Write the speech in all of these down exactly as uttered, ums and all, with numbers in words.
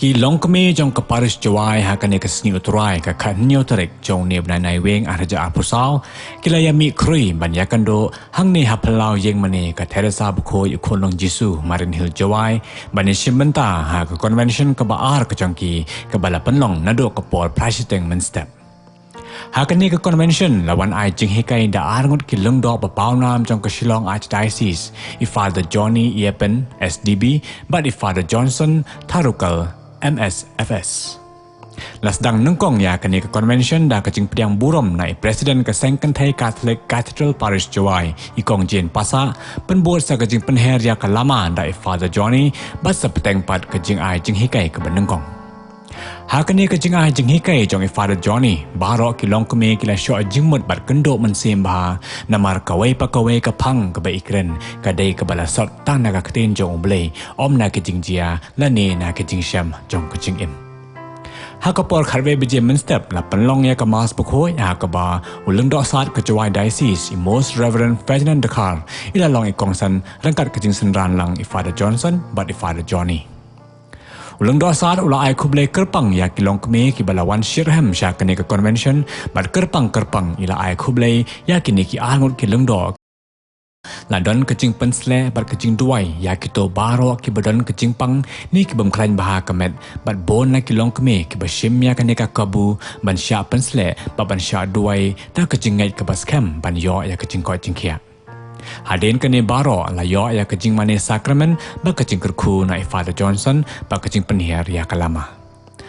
Ki longkmie jong ka Parish Jowai ha kane ka sngi U Trai ka khathynñiew tarik jong une u bnai Naiwieng arhajar arphew saw ki la ïa mih khrui ban ïakynduh hangne ha phyllaw ïingmane ka Theresa Bakhuid U Khunlung Jisu, Marin Hill Jowai, ban ïashim bynta ha ka convention kaba ar ka jong ki kaba la pynlong naduh ka por phra shiteng mynstep. Ha kane ka convention la wan ai jinghikai da ar ngut ki lyngdoh ba pawnam jong ka Shillong Archdiocese, i Father Johnny Ïapen, S D B, bad i Father Johnson Tharukal, M S F S. La sdang nyngkong ïa kane ka convention da ka jingpdiang burom na i President ka Seng Kynthei Catholic Cathedral Parish Jowai, i Kong Jane Passah, pynbud sa ka jingpynher ïa ka lama da i Father Johnny, bad sa bteng pat ka jingai jinghikai kaba nyngkong. Ha kane ka jingai jinghikai jong i Father Johnny, baroh ki longkmie ki la shoh jingmut bad kynduh mynsiem bha, namar kawei pa kawei ka phang kaba i kren ka dei kaba la sot tang na ka ktien jong U Blei, ym na ka jingjia lane na ka jingshem jong ka jingim. Ha ka por khatwei baje mynstep la pynlong ïa ka Mass Bakhuid, ha kaba u Lyngdoh Sad ka Jowai Diocese, i Most Reverend Ferdinand Dkhar, i la long i kongsan ryngkat ka jingsynran lang i Father Johnson bad i Father Johnny. U Lyngdoh Sad u la ai khublei kyrpang ïa ki longkmie kiba la wan shitrhem sha kane ka convention, bad kyrpang kyrpang i la ai khublei ïa kine ki ar ngut ki lyngdoh. La don ka jingpynsleh bad ka jingduwai ïa kito baroh kiba don ka jingpang ne ki bym khlaiñ bha ka met, bad bun na ki longkmie kiba shim ïa kane ka kabu ban shah pynsleh bad ban shah duwai da ka jingngeit kaba skhem ban ïoh ïa ka jingkoit jingkhiah. Hadien kane baroh la ïoh ïa ka jingmane sakramen bad ka jingkyrkhu na i Father Johnson bad ka jingpynher ïa ka lama.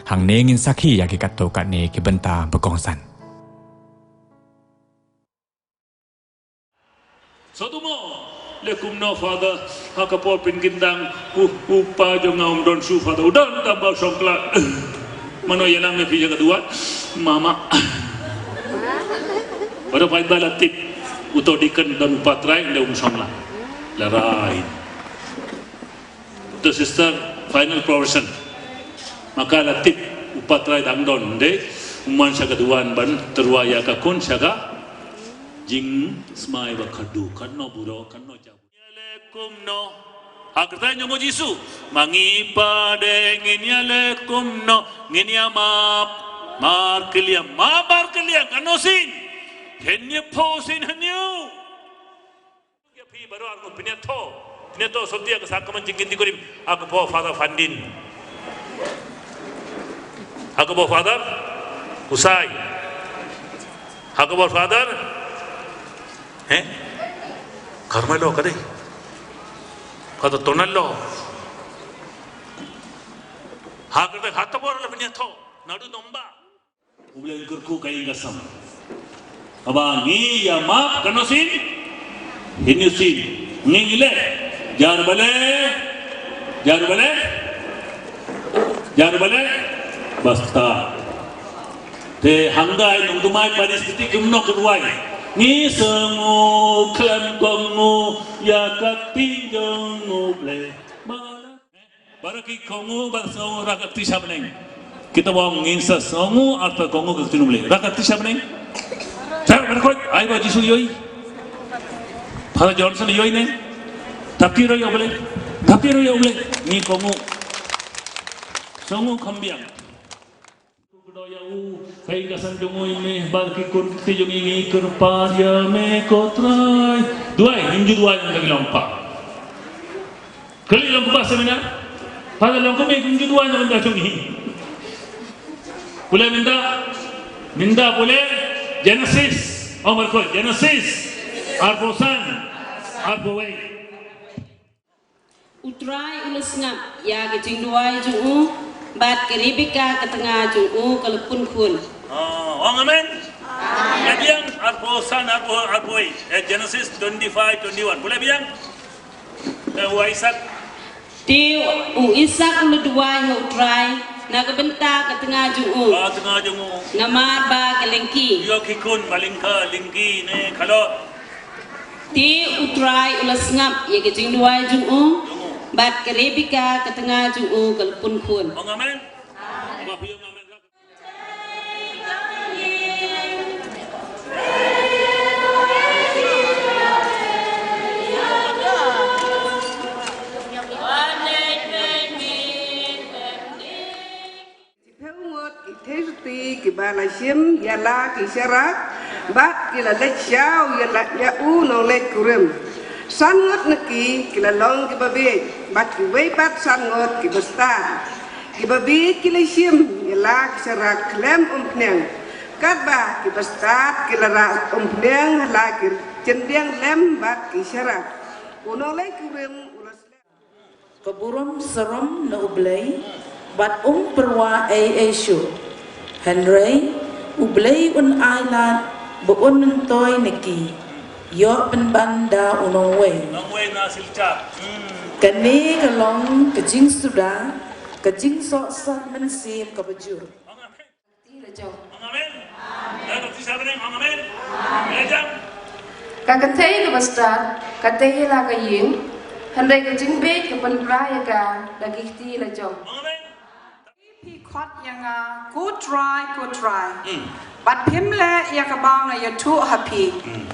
Hangne ngin sakhi ïa ki katto katne ki bynta ba kongsan. Sotumo, le kumno Father, ha ka por pynkyndang, u, u pa jong nga um don shuh Father, u don tang ba u shong khlad. Mano ïalam ïa phi ïa ka duwan, mama. Bad phi ba la tip, uto deacon don u patrai, ynda um shong lang. La rai. Uto sister, final profession. Maka la tip, u patrai dang don, de, u man sha ka duwan ban tyrwa ïa ka khun sha ka jingsmai ba khadduh, katno burom, katno jabu. Ïa le kumno. Ha ka kyrteng jong u Jisu. Ma ngi pat de ngin ïa le kumno. Ngin ïa map. Markylliang. Map markylliang. Katno sien. Hynñiewphew sien hynñiew. Ïa phi baroh arngut pynïathoh. Pynïathoh sotti ïa ka sakramen jingkynti kurim. Ha ka phuh Father Fandin. Ha ka phuh Father Kusai. Ha ka phuh Father. Eh? Carmelo ka dei. Father Tonello. Ha ka dei ha ka phuh la pynïathoh. Naduh nomba. U Blei un kyrkhu ka ïing ka sem. Haba ngi ïa map katno sien? Hynñiew sien. Ngi ngi leh. Jar balei? Jar balei? Jar balei? Basta. Te hangta i nongthymmai parish kiti kumno ka duwai. Ngi sngew khlem kohnguh ïa ka ktien jong U Blei. Baroh ki kohnguh, baroh sngew, rah ka kti sha bneng. Kita ba ong ngin sa sngew, arta kohnguh ka ktien U Blei. Rah ka kti sha bneng. Sa, baroh khoit, ai ba Jisu ïohi. Father Johnson ïohi ne. Thap kti ruh ïa U Blei. Thap kti ruh ïa U Blei. Ngi kohnguh. Sngew kham biang. Khublei ïa u, ka ïing ka sem jong u, ïa me, bad ki khun ki kti jong ngi, ngi kyrpad ïa me ko Trai. Duwai, ngim ju duwai ïa ka long pa. Kylli long kumba seminar. Pala long kumne, ngim ju duwai ïa ka jong ngi. Pule mynta, mynta pule Genesis, Omar ko Genesis, arphew san, arphew wei. U Trai u la sngap ïa ka jingduwai jong u, bad ka Rebecca ka tnga jong u ka la pun khun. Oh, ong amen. Amen. Eh, biang, arphew san, arphew, arphew, eh, Genesis twenty-five, twenty-one. Pule biang? Eh, u Isaac. Te u Isaac u la duwai ha u Trai, na ka bynta ka tnga jong u. Ah, tnga jong u. Namar ba ka lyngkhi. Ïoh ki khun, ba lyngkha, lyngkhi, ne, khalor. Te u Trai u la sngap ïa ka jingduwai jong u, bad ka Rebecca ka tnga jong u ka la pun khun. Ong amen. Ba phi ong amen. La shim ïa la ki sharak bad ki la leit sha u ïa la ïa u nongleit kurim. San ngut na ki ki la long kiba bieit bad kiwei pat san ngut kiba stad. Kiba bieit ki la shim ïa la ki sharak khlem umphniang, katba kiba stad ki la rah umphniang ha la ki jyndiang lem bad ki sharak. U nongleit kurim u la slem. Ka burom sarom na U Blei bad um pyrwa ei ei shuh. Hynrei U Blei un ailad ba un myntoi na ki, ïoh pynban da u nongwei. Nongwei na Silchar. Hmm. Kane ka long ka jingsuda, ka jingsohsat mynsiem kaba jur. Amen. Amen. Ka kynthei kaba stad ka tei ïa la ka ïing, hynrei ka jingbeit ka pynpra ïa ka da ki kti la jong. Phi khot ïa nga, ko Trai, ko Trai. Hmm. Bad phim leh ïa kaba nga ïathuh ha phi. Hmm.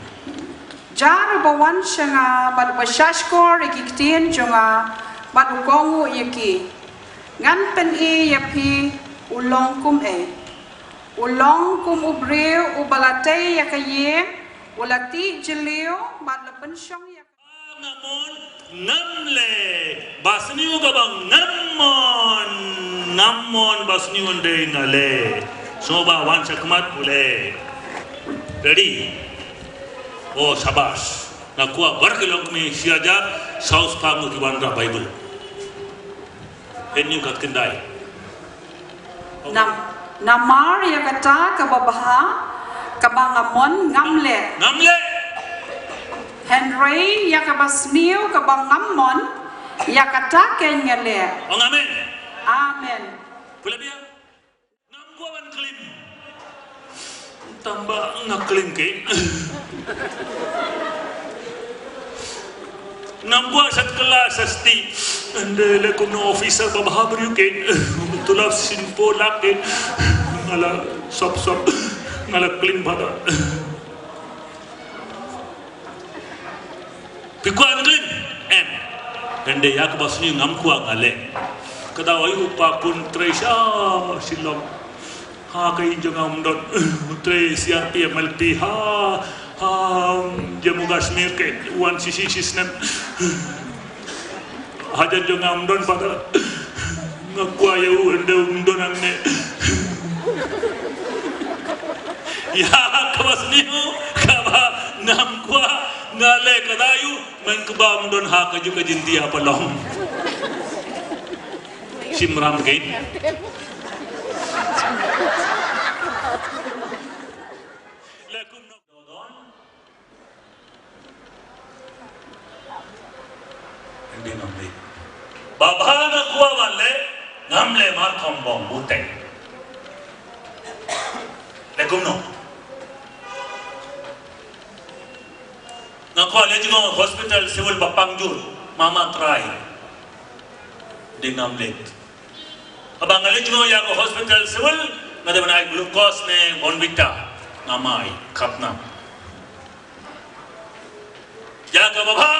Jar uba wan sha nga bad uba shahshkor ïa ki ktien jong nga bad u kohnguh ïa ki, ngan pyni ïa phi u long kum ei. U long kum u briew uba la tei ïa ka ïing, u la tih jylliew bad la pynshong ïa ka. Nga mon, ngam leh. Ba sniew kaba ngam mon, ngam mon, ba sniew ym dei nga leh. Sngewbha wan sha khmat u leh. Ready? Oh, shabash. Nga kwah baroh ki longkmie shi hajar saw spah ngut ki wanrah Baibl. Hynñiew kat khyndai. Nam, namar ïa kata kaba bha kaba nga mon ngam leh. Ngam leh. Hynrei ïa kaba sniew kaba ngam mon, ïa kata keiñ nga leh. Ong amen. Amen. Pule biang. Ngam kwah ban klim. Tang ba nga klim kein. Ngam kwah sat kylla sat stieh. Ynda leh kumno officer ba bha briew kein. Tulop shisien phew lak kein. Nga la sop sop. Nga la klim bha da. Phi kwah ban klim? Em. Ynda ïa kaba sniew ngam kwah nga leh. Ka daw aïu pa, khun trei sha Shillong. Ha ka ïing jong nga ym don. Trei C R P F, M L P ha, ha Jammu Kashmir, ka wan shi shi shi snem. Hajan jong nga ym don pat. Nga kwah ïa u, ynda ym don hangne. Ïa kaba sniew kaba ngam kwah nga leh ka dei u, men kaba ym don ha kajuh ka jingthiah ba long. Shim ram kein. Leh kumno. Ynda ngam leh. Ba bha nga kwah ban leh, ngam leh, mar kham bong buteng. Leh kumno? Nga kwah leit jngoh hospital civil ba pang jur, mama trai. Ynda ngam leh. Haba nga leit jngoh ïa ka hospital civil, nga dei ban ai glucose ne Bournvita, ngam ai, khapnam. Ïa kaba bha,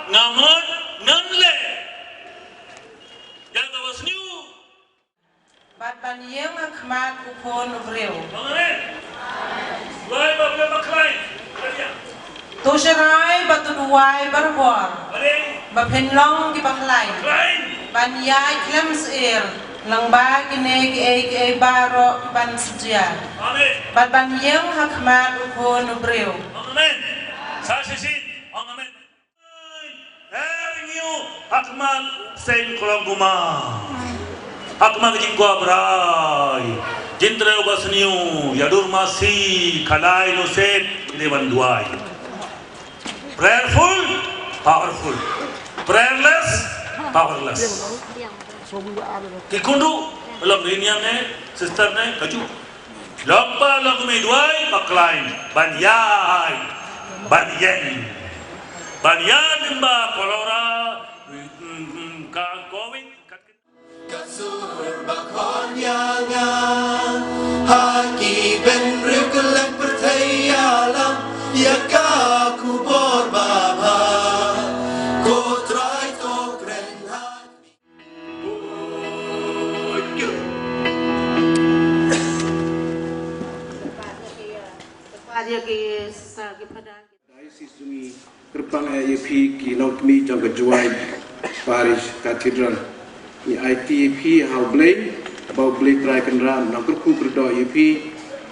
nga mon, ngam leh. Ïa kaba sniew. Bad ban ïeng ha khmat u Khun u briew. Amen. Duwai ba phin bakhlaiñ. To sharai bad to duwai barabor. Ba phin long ki bakhlaiñ. Ban ïaid khlem sheptieng lyngba kine kiei kiei baroh ban sa jia. Amen. Bad ban ïeng ha khmat u Khun u briew. Amen. Sa shisien. Amen. Her ngiu ha khmat seng klong kuma. Ha khmat ka jingkwah brai. Jingtrei uba sniew, ïa dur masi, khalai nuset, ine ban duwai. Prayerful, powerful. Prayerless, powerless. Ki khun ruh, lok ri niang ne, sister ne, kajuh. Lok ba lok mih duwai bakhlaiñ ban ïai ban ïeng ban ïa dim ba cholera, mm, mm, ka covid. Ka sur ba khot ïa nga ha ki bynriew kylleng pyrthei ïalam ïa ka khubor babha. Ko Trai to kren ha Ïa phi ki nongkmie jong ka Jowai Parish Cathedral. Ngi aiti ïa phi ha U Blei, ba U Blei Trai Kynrad un nang kyrkhu kyrdoh ïa phi.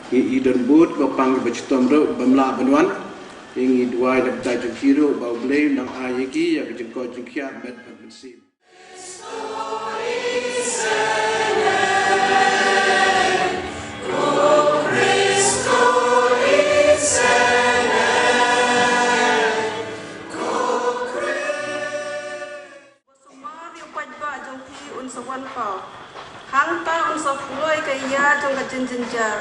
Ngi i don bud ba pang ba chitom ruh bym lah ban wan. Ngi duwai na bynta jong ki ruh ba U Blei un nang ai ïa ki ïa ka jingkoit jingkhiah met bad mynsiem. Sumar ïa u paidbah jong phi un sa wan paw. Hangta un sa pynlong ka ïa jong ka jingjynjar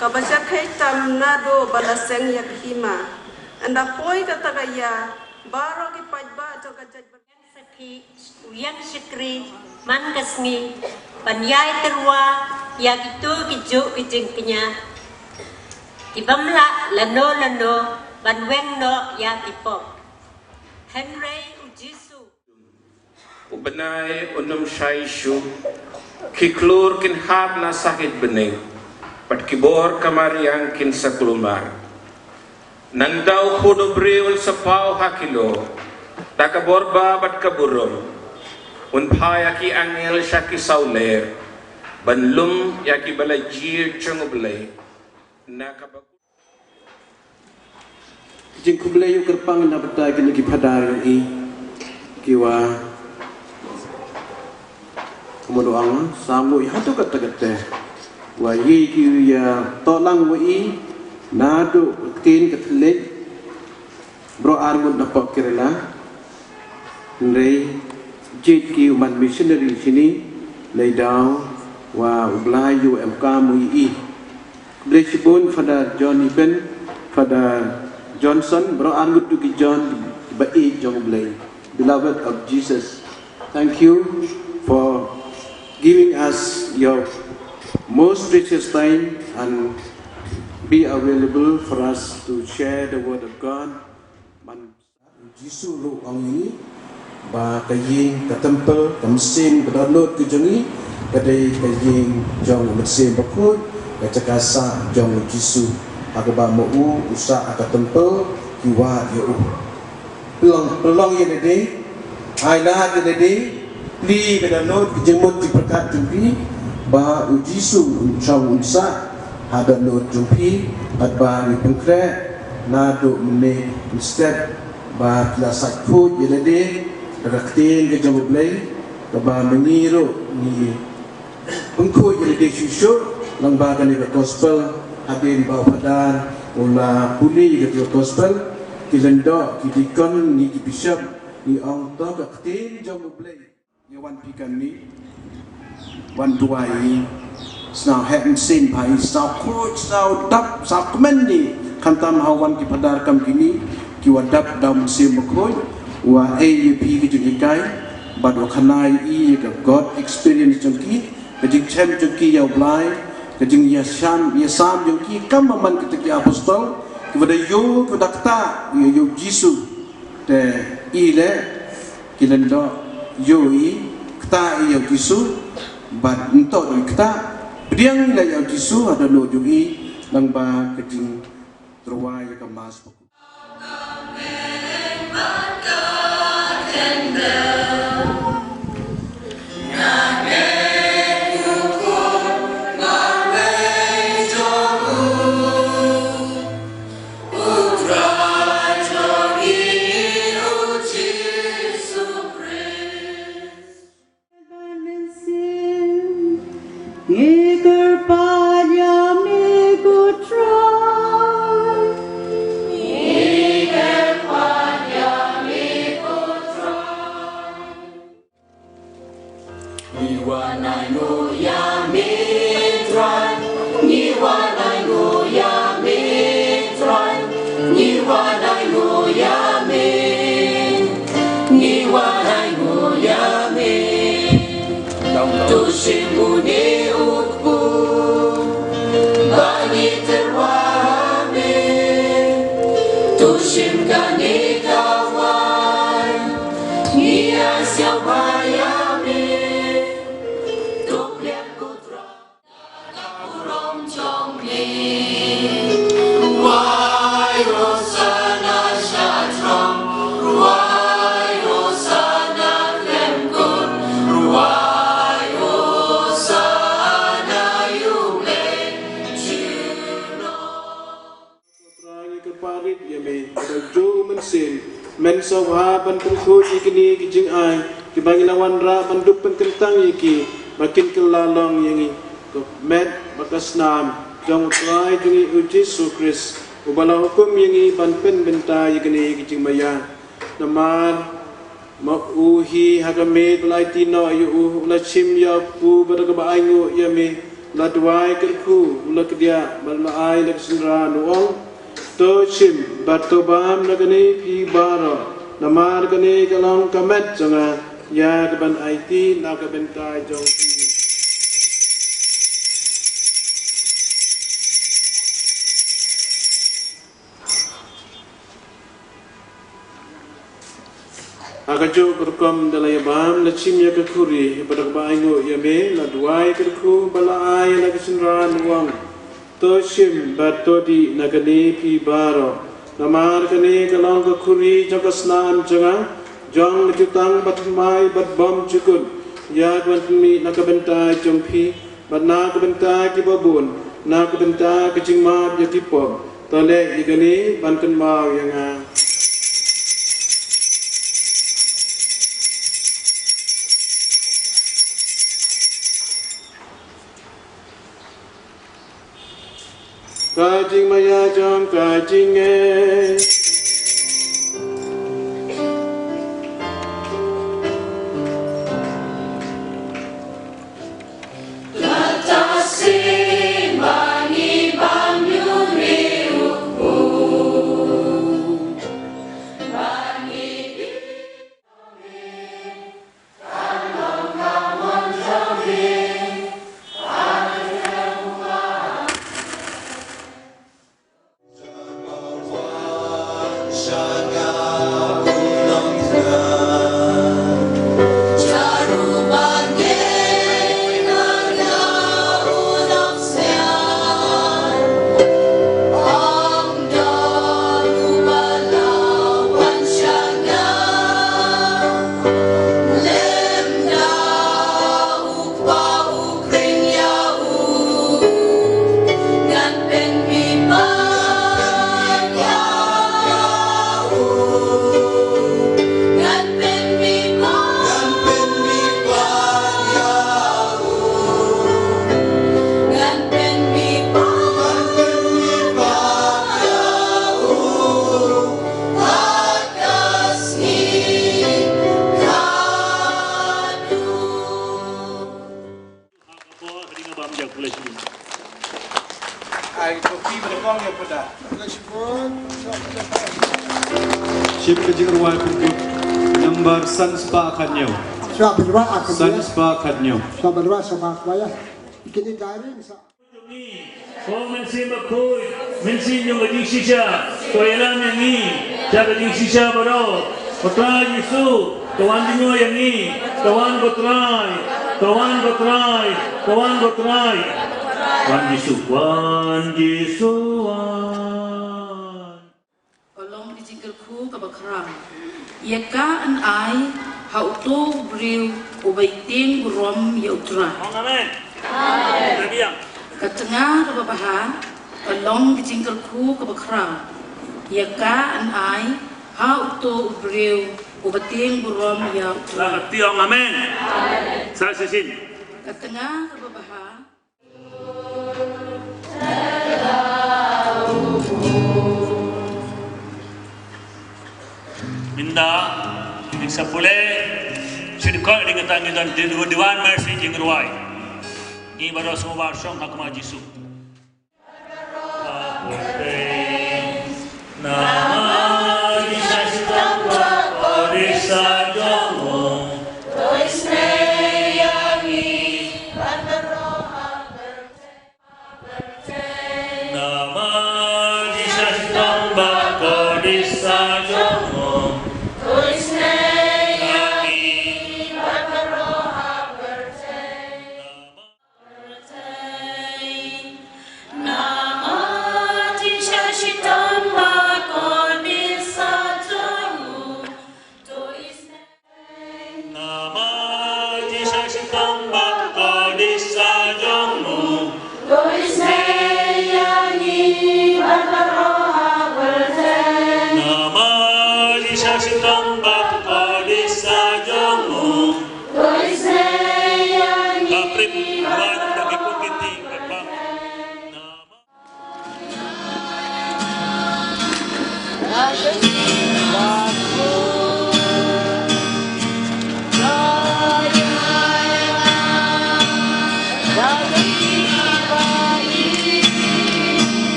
kaba shyrkhei tam naduh ba la seng ïa ka hima. Ynda poi kata ka ïa, baroh ki paidbah jong ka jaitbynriew Sakhi, u ïeng shakri man ka sngi ban ïai tyrwa ïa kito ki juh ki jingkñia, ki bym lah lano lano ban weng noh ïa ki pop. Hynrei U Jisu. U bnai un ym shai shuh, ki khlur kin hap na sahit bneng, bad ki bor ka mariang kin sa kulmar. Nangta U Khun u briew un sa paw ha ki lum, da ka bor bha bad ka burom. Un phah ïa ki angel sha ki sawler ban lum ïa ki ba la jia jong U Blei. Na kaba Jingkhublei ïa u kyrpang na bynta kine ki phadar ïa i, ki wa, kumno ong, sa nguh ïa hato katta katta. Wa ïa ki ïa toh lang wa i naduh ktien Katholik, baroh arngut na pop Kerala. Hynrei jied ki u man missionary shini, lei daw wa U Blei u emkam u ïa i. Blei shibun Father John Eben, Father Johnson, baroh arngut ki John ba ïeit jong U Blei. Beloved of Jesus, thank you for giving us your most precious time and be available for us to share the word of God. Man U Jisu ruh u ong ïa ngi ba ka ïing ka temple, ka mynsiem ka dohnud ka jong ngi ka dei ka ïing jong U Mynsiem Bakhuid, ka jaka sah jong U Jisu. Ha kaba ma u u sah ha ka temple, ki wad ïa u. Pynlong, pynlong ïa lade, ai lad ïa lade, plie ka dohnud ka jingmut jingpyrkhat jong phi ba U Jisu un shong un sah ha dohnud jong phi. Katba ngi pynkhreh naduh mynne mynstep ba phi la sait khuid ïa lade da ka ktien ka jong U Blei, kaba ma ngi ruh ngi pynkhuid ïa lade shuh shuh lyngba kane ka gospel. Hadien ba u Phadar u la pule ïa kane ka gospel, ki lyngdoh, ki deacon, ngi ki bishop, ngi ong to ka ktien jong U Blei. Ïa wan phi kane, wan duwai, sngewheh mynsiem bha, sngewkhuid, sngewdap, sngewkmen ne, khamtam ha wan ki phadar kam kine, ki wa dap da U Mynsiem Bakhuid, wa ai ïa phi ki jinghikai, bad wa khana ïa i ïa ka God experience jong ki, ka jingchem jong ki ïa U Blei, ka jingïasam, ïasam jong ki, kam ba man kita ki apostol, ki wa da ïoh, ki wa da ktah ïa, ïa U Jisu. Te i leh, ki lyngdoh ïoh i, ktah i ïa U Jisu, bad ym toh i ktah, pdiang i leh ïa U Jisu ha dohnud jong i, lyngba ka jingtyrwa ïa ka Mass. Ngi kyrpad ïa me ko Trai. Ngi kyrpad ïa me ko Trai. Ngi wan ainguh ïa me Trai. Ngi wan ainguh ïa me Trai. Ngi wan ainguh ïa me. Ngi wan ainguh ïa me. To shim une u kpu ba ngi tyrwa ha me. To shim kane ka waiñ ngi ïa siaw bha ïa me. To pdiang ko Trai. Ka burom jong me. Ruwai Hosana sha throng. Ruwai Ngi sngewbha ban pynkhuid ïa kine ki jingai kiba ngi la wanrah ban dup pynkyntang ïa ki, ba kin kylla long ïa ngi ka met bad ka snam jong U Trai jong ngi U Jisu Khrist, uba la hukum ïa ngi ban pynbynta ïa kine ki jingmaïa. Namar ma u hi ha ka miet ba la aiti noh ïa u, u la shim ïa u bad da kaba ainguh ïa me, u la duwai kyrkhu, u la kdiah bad u la ai ïa la ka synran, u ong: To shim bad to bam na kane phi baroh, namar kane ka long ka met jong nga, ïa kaban aiti na ka bynta jong phi. Ha kajuh ka rukom da la ïa bam, la shim ïa ka khuri, bad da kaba ainguh ïa me, la duwai kyrkhu bad la ai ïa la ka synran, u ong: To shim bad to dih na kane phi baroh, namar kane ka long ka khuri jong ka snam jong nga, jong ka jutang bathymmai bad bymjukut, ïa kaban pynmih na ka bynta jong phi bad na ka bynta kiba bun, na ka bynta ka jingmap ïa ki pop. To leh ïa kane ban kynmaw ïa nga. Ka jingmaïa jong ka jingngeit. Ai, kopi ba da kong ïa pada. Shim ka jingrwai pynjut nambar san spah khatñiew. Shwa pynrwai ah khatñiew. San spah khatñiew. Shwa pynrwai, shwa pynrwai ïa. Kini diary sa. Ko Mynsiem Bakhuid, mynsiem jong ka jingshisha, to ïalam ïa ngi sha ka jingshisha baroh. Ko Trai Jisu, to wan jingïoh ïa ngi. To wan ko Trai, to wan ko Trai, to wan ko Trai. Wan Jisu, wan Jisu, wan. Ka long ka jingkyrkhu kaba khraw. Ïa ka yn ai ha uto u briew uba ïa tieng burom ïa U Trai. Ong amen. Amen. Ka tnga kaba bha. Ka long ka jingkyrkhu kaba khraw. Ïa ka yn ai ha uto u briew uba tieng burom ïa U Trai. Lah ti ong amen. Amen. Sa shisien. Ka tnga kaba bha. Mynta ngin sa pule shi dkhot, dkhot kata ngi don Di-, Diwan Mercy, jingrwai. Ngi baroh sngewbha shong ha khmat Jisu.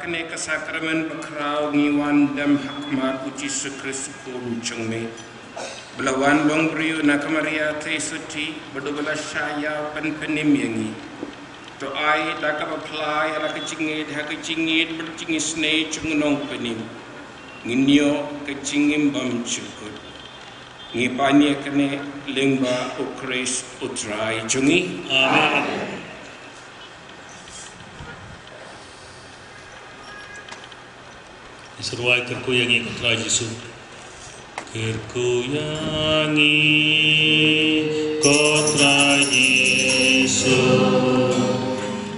Kane ka sakramen bakhraw ngi wan dem ha khmat u Jisu Khrist u khun jong me, ba la wan long briew na ka Maria Theisotti, bad uba la shah ïaw pynpanim ïa ngi. To ai da kaba phla ïa la ka jingngeit ha ka jingngeit bad jingisynei jong u Nongpynim, ngin ïoh ka jingim bymjukut. Ngi pan ïa kane lyngba u Khrist u Trai jong ngi. Amen. Ngi sa rwai: Kyrkhu ïa ngi ko Trai Jisu. Kyrkhu ïa ngi ko Trai Jisu.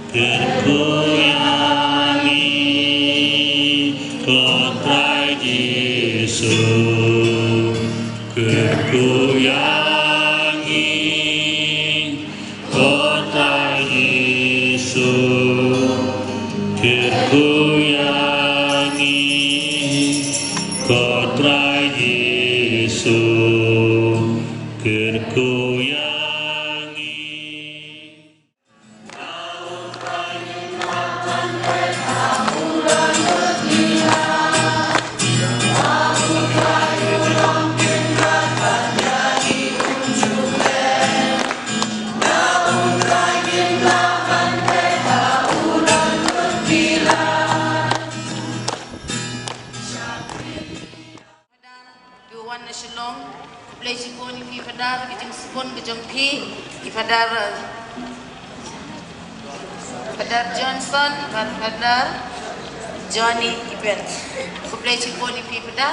Kyrkhu ïa ngi ko Trai Jisu. Kyrkhu ïa ngi ko Trai Jisu. Kyrkhu ïa ngi ko Trai Jisu. Kyrkhu ïa ngi. Phi wan na Shillong, khublei shibun ïa phi Father, ka jingsbun ka jong phi, i Father, Father Johnson, Father Johnny Evans. Khublei shibun ïa phi Father,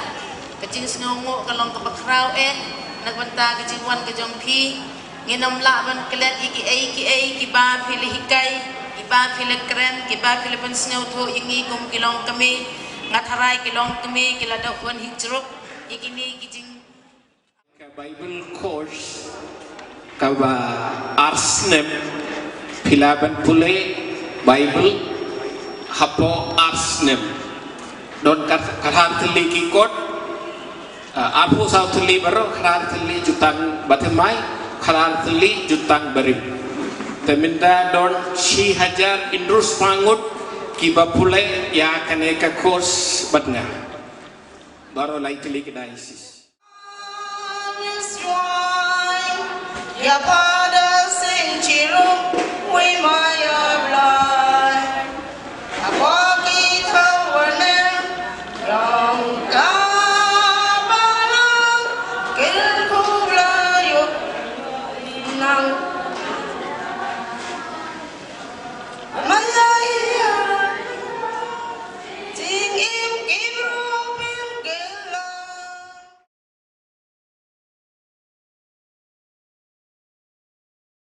ka jingsngewnguh ka long kaba khraw eh na ka bynta ka jingwan ka jong phi. Ngin ym lah ban klet ïa kiei kiei kiba phi la hikai, kiba phi la kren, kiba phi la pynsngewthuh ïa ngi kum ki longkmie. Nga tharai ki longkmie ki la dap hun hijruk ïa kine ki jing. Ka Bible course kaba ar snem, phi lah ban pule Bible hapoh ar snem. Don ka, ka ar tylli ki kot, ah, arphew saw tylli baroh, khadar tylli jutang bathymmai, khadar tylli jutang barim. Te mynta don shi hajar hynriew spah ngut kiba pule ïa kane ka course bad nga. Baroh lai tylli ki diocese.